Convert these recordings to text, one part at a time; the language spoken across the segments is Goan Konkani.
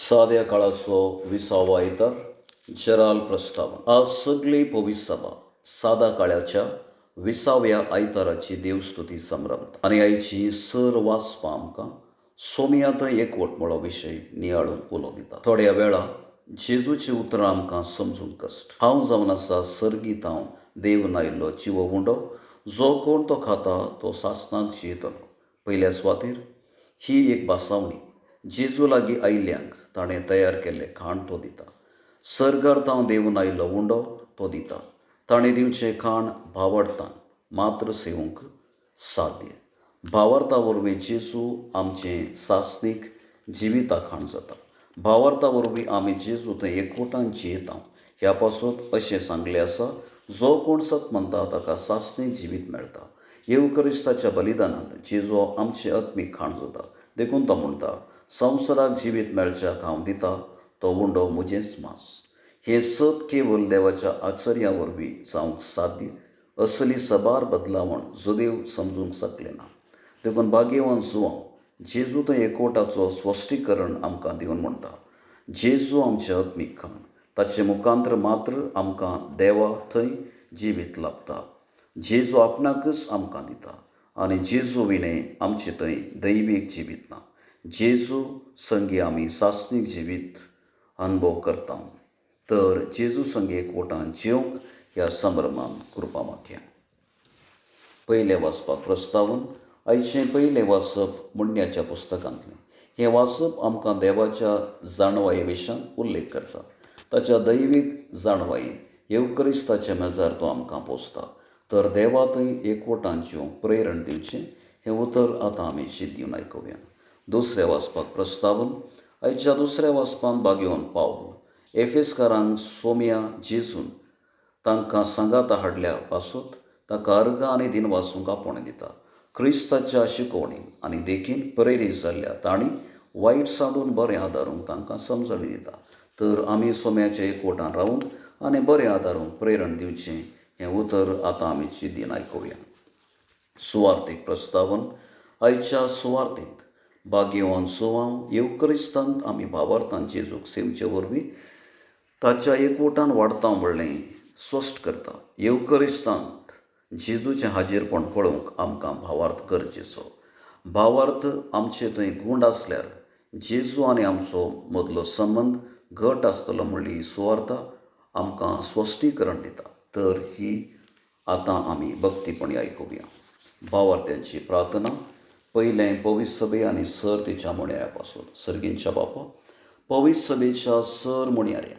साद्या काळाचो विसावो आयतार जेराल प्रस्ताव. आज सगळी पवित्र सभा सादा काळाच्या विसाव्या आयताराची देवस्तुती संभ्रमता आनी आयची सर वाचपां आमकां सोमया थंय एकवट म्हळो विशय नियाळून उलो दिता. थोड्या वेळा जेजूची उतरां आमकां समजूंक कश्ट. हांव जावन आसा सर्गीत हांव देव नायल्लो जिवो उंडो, जो कोण तो खाता तो सासणाक जियेतलो. पयल्या सुवातेर ही एक भासावणी. जेजू लागीं आयिल्ल्यांक ताणें तयार केल्लें खाण तो दिता. सर्गार तांव देवून आयिल्लो उंडो तो दिता. ताणें दिवचें खाण भावार्थान मात्र सेवूंक साध्य. भावार्था वरवीं जेजू आमचें सासणीक जिविता खाण जाता. भावार्था वरवीं आमी जेजू थंय एकवटान जियेता. ह्या पासत अशें सांगलें आसा, जो कोण सत म्हणटा ताका सासणीक जिवीत मेळटा. येवक्रिस्ताच्या बलिदानांत जेजू आमचें आत्मीक खाण जाता. देखून तो म्हणटा, संवसाराक जिवीत मेळच्याक हांव दिता तो उंडो म्हजेंच मांस. हें सत केवल देवाच्या आचर्या वरवीं जावंक साध्य. असली सबार बदलावण जुदेव समजूंक शकले ना. देखून भाग्यवान जुवांव जेजू थंय एकवटाचो स्पश्टीकरण आमकां दिवन म्हणटा, जेजू आमचें आत्मीक खाण. ताचे मुखांत्र मात्र आमकां देवा थंय जिवीत लाभता. जेजू आपणाकच आमकां दिता आनी जेजू विणें आमचें थंय दैवीक जिवीत ना. जेजू संगी आमी सासणीक जिवीत अनुभव करता. तर जेजू संगी एकवटान जिवंक ह्या संभ्रमान कृपा मागया. पयलें वाचपाक प्रस्तावन. आयचें पयलें वाचप मुण्याच्या पुस्तकांतलें. हें वाचप आमकां देवाच्या जाणवाये विशयान उल्लेख करता. ताच्या दैवीक जाणवायेन येवक्रिस्ताच्या मेजार तो आमकां पोसता. तर देवा थंय एकवटान जिवंक प्रेरण दिवचें हें उतर आतां आमी शीत दिवन आयकुया. दुसऱ्या वाचपाक प्रस्तावन. आयच्या दुसऱ्या वाचपान भाग्यवान पावल एफेस्कारांक सोम्या जेजून तांकां सांगाता हाडल्या पासत ताका अर्गां आनी दिनवासूंक आपोवणें दिता. क्रिस्ताच्या शिकवणीन आनी देखीन प्रेरीत जाल्ल्या तांणी वायट सांडून बरें आदारूंक तांकां समजणी दिता. तर आमी सोम्याच्या एकवटान रावूंक आनी बरें आदारूंक प्रेरण दिवचें हें उतर आतां आमी चिंतीन आयकुया. सुवार्थीक प्रस्तावन. आयच्या सुवार्थींत भाग्यवान सुवांव येवक्रिस्तांत आमी भावार्थान जेजूक सेवचे वरवीं ताच्या एकवटान वाडता म्हणलें स्पश्ट करता. येवक्रिस्तांत जेजूचें हाजीरपण पळोवंक आमकां भावार्थ गरजेचो. भावार्थ आमचे थंय गूंड आसल्यार जेजू आनी आमचो मदलो संबंद घट आसतलो म्हणली सुवार्थ आमकां स्पश्टीकरण दिता. तर ही आतां आमी भक्तीपणी आयकुया. भावार्थ्यांची प्रार्थना. पयलें पवित्र सभे आनी सर तिच्या म्हणयाऱ्या पासून. सर्गींच्या बापा, पवित्र सभेच्या सर म्हणयाऱ्या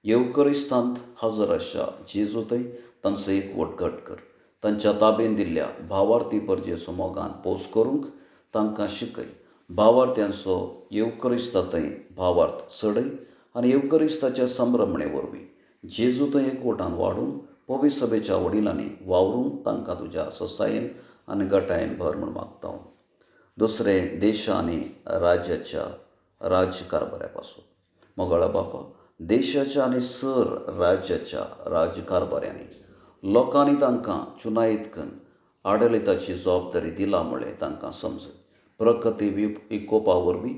येवकरिस्तांत हजर आशा जेजू थंय तांचो एकवट घट कर. तांच्या ताबेन दिल्ल्या भावार्थी परजेचो मोगान पोस करूंक तांकां शिकय. भावार्थ्यांचो येवकरिस्ता थंय भावार्थ चडय आनी येवकरिस्ताच्या संभ्रमणे वरवीं जेजू थंय एकवटान वाडून पवित्र सभेच्या वडिलांनी वावरूंक तांकां तुज्या ससायेन आनी गटायेन भर म्हूण मागता. दुसरें देशा आनी राज्याच्या राज्यकारभाऱ्या पासून. मोगाळा बापा, देशाच्या आनी सर राज्याच्या राज्यकारभाऱ्यांनी लोकांनी तांकां चुनायत कन्न आडलिताची जबाबदारी दिला म्हळें तांकां समज. प्रकृती विकोपा वरवीं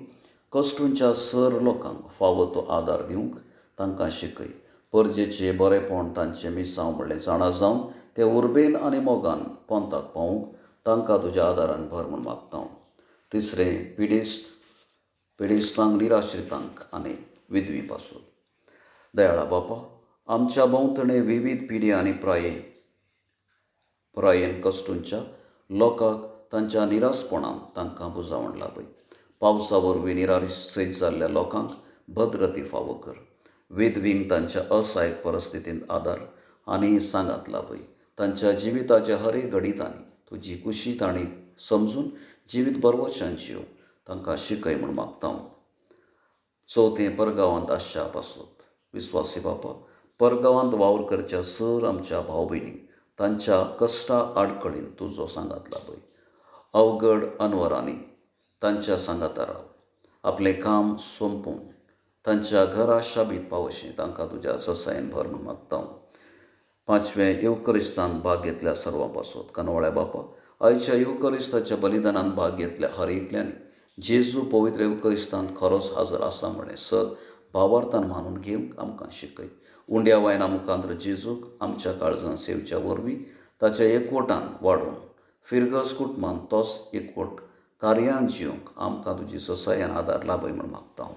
कश्टूंच्या सर लोकांक फावो तो आदार दिवंक तांकां शिकय. परजेचें बरेंपण तांचें मिसांव म्हणलें जाणा जावन ते उर्बेन आनी मोगान पंथाक पावूंक तांकां तुज्या आदारान भर म्हूण मागता. तिसरें पिडेस्त पिडेस्तांक, निराश्रितांक आनी विधवी पासून. दयाळा बापा, आमच्या भोंवतणी विविध पिढी आनी प्रायेन कश्टूंच्या लोकांक तांच्या निरासपणान तांकां बुजावण लाभय. पावसा वरवीं निराश्रीत जाल्ल्या लोकांक भद्रती फावो कर. विधवींक तांच्या असहायक परिस्थितींत आदार आनी सांगात लाभय. तांच्या जिविताच्या हर एक घडितांनी तुजी कुशी तांणी समजून जिवीत बरवच्यान जिव तांकां शिकय म्हूण मागता. चवथें परगांवांत आसच्या पासत. विस्वासी बापा, परगांवांत वावर करच्या सर आमच्या भाव भयणींक तांच्या कश्टा आडखळीन तुजो सांगात लाभय. अवघड अनवरांनी तांच्या सांगाता राव. आपलें काम सोंपोवन तांच्या घरा शाबीत पावशें तांकां तुज्या ससायेन भर म्हूण मागता. पांचवें येवकरिस्तान भाग घेतल्या सर्वां पासत. कानवळ्या बापा, आयच्या येवकरिस्ताच्या बलिदानान भाग घेतल्या हर एकल्यांनी जेजू पवित्र येवकरिस्तांत खरोच हजर आसा म्हळें सत भावार्थान मानून घेवंक आमकां शिकय. उंड्या वायना मुखांत्र जेजूक आमच्या काळजान सेवच्या वरवीं ताच्या एकवटान वाडोवन फिरगज कुटुंबान तोच एकवट कार्यान जिवंक आमकां तुजी ससायान आदार लाभय म्हूण मागता हांव.